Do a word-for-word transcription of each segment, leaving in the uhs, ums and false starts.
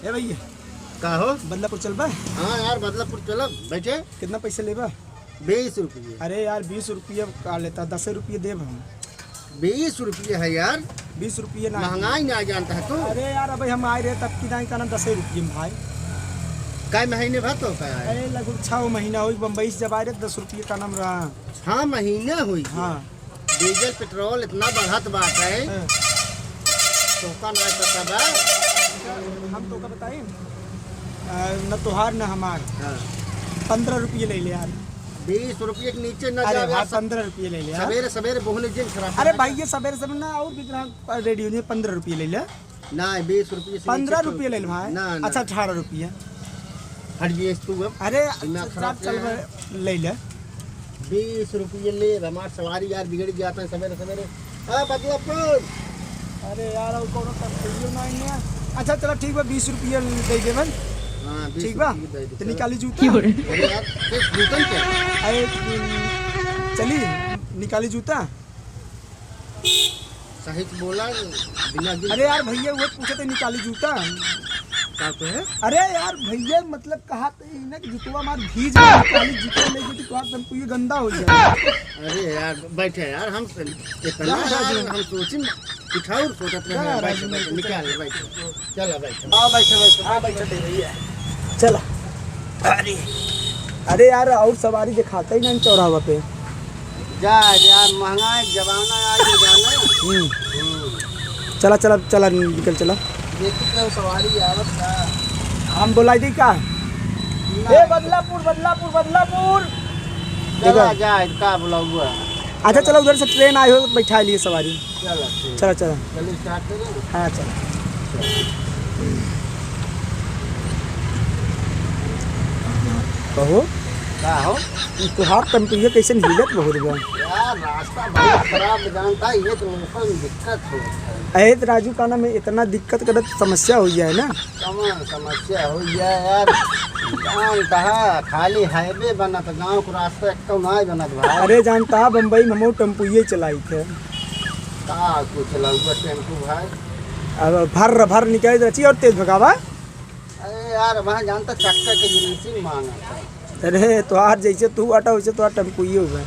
ए भैया, का हो? बदलापुर चलबा? हाँ यार, बदलापुर चलब। बैठे। कितना पैसा लेबा? बीस रुपये। अरे यार, बीस रुपये का लेता, दसे रुपये देब हम। बीस रुपये है यार। बीस रुपये ना। महंगाई ना जानता है तू। अरे यार, अबे हम आए रहे तब की दाई का ना दसे रुपये में भाई। कै महीने भर तो का है? अरे लगभग छः महीना होई, बम्बई से जब आए रहे दस रुपये का नाम रहा। छः महीने होई। हाँ। डीजल पेट्रोल इतना बढ़त बाटे, हाँ। तोका ना पता बा। हम तोका बताई, अ, न तोहार न हमार। हाँ। पन्द्रह रुपये ले ले यार। बीस रुपये के नीचे न अरे जावे भाई, यार। पन्द्रह रुपये ले ले यार। सवेरे सवेरे बोहने जिन खराब अरे कर भाई, ये सवेरे सवेरे ना और भी ग्राहक रेडी हो जाए, पन्द्रह रुपये ले ले। ना, बीस रुपये से नीचे पन्द्रह रुपये ले ले भाई। ना, ना। अच्छा, अठारह रुपये। हट गए तू अब। अरे, दिमाग अच्छा, खराब चल, है। ले ले। बीस रुपये ले, हमार सवारी यार बिगड़ जाता है सवेरे सवेरे। आ, बदलापुर। अरे यार, और कोनो टपकइयो नहीं है। अच्छा, चला ठीक बा, बीस रुपये दे देबन। हाँ, बीस ठीक बा? रुपये दे दे, तो चला। निकाली जूता। अरे यार, ये जूतन क्या? अरे, चली, निकाली जूता। सही से बोला, बिना गिन- अरे यार भैया, वो पूछे थे निकाली जूता। का कहे? अरे यार भैया, मतलब कहा थे इन्हें कि जुतवा मार भीज गया, निकाली जूता ले गई तो तुम ये गंदा हो जाए। अरे यार, बैठे यार, हम इतना ना, यार, राजू। हम सोचिन कुछ और सोचत रहे जा, हैं, बैठे, राजू, बैठे, नहीं निकाल, तो बैठे। चला, बैठो। हाँ, बैठो, बैठो, हाँ, बैठो, बैठो। भैया। चला। अरे, अरे यार, और सवारी दिखाता ही नहीं चौराहा पे। जा, जा, महंगा है, जमाना आ गया, जाना। हम्म। हम्म। चला, चला, चला, निकल चला। देखी क्यों सवारी आवत का? हम बोलाई दी का? ना। ए, बदलापुर, बदलापुर, बदलापुर। चला, देखो। जा, का बोला हुआ? अच्छा, चला, उधर से ट्रेन आई हो, बैठा लिए सवारी। चला, ठीक। चला, चला। चलिए, start करें। हाँ, चला। कहो। का हो? ई तोहार टेम्पुए कैसे हिलत बहुत बा? यार, रास्ता बहुत खराब जानता है, ये तो लोगन दिक्कत होत है। अरे तो राजू का नाम है, इतना दिक्कत करत समस्या हो जाए ना। कौन समस्या हो गया यार? जानता है, खाली highway बनत, गाँव को रास्ता एक तो नाय बनत भाई। अरे जानता है, बम्बई में हम टेम्पुए चलाई थे। का कुछ लौकत टेम्पू भाई? अब भर भर निकाल रची और तेज भगावा। अरे यार, वहाँ जानता चक्का के greasing मांगा था। अरे तोहार जैसे तू अटा वैसे तोहार टेम्पुए हुआ।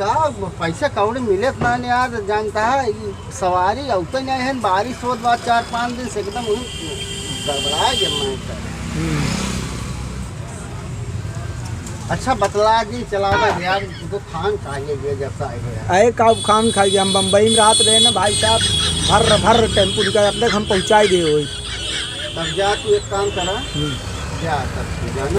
का पैसा कौड़ी मिलत ना यार, जानता है, ई सवारी अउते नहीं है, बारिश होत बा चार पाँच दिन से एकदम वही गड़बड़ा गया मैं तो। हम्म। अच्छा बतला दी चलावा यार, तो खान खा गए जब से आए हो यार। अरे का खान खा गया, हम बम्बई में रात रहे ना भाई साहब, भर भर टेम्पू निकाल अपने हम पहुँचाई दे होई। तब जा तू एक काम करा, हम्म। जा तब तू जा ना।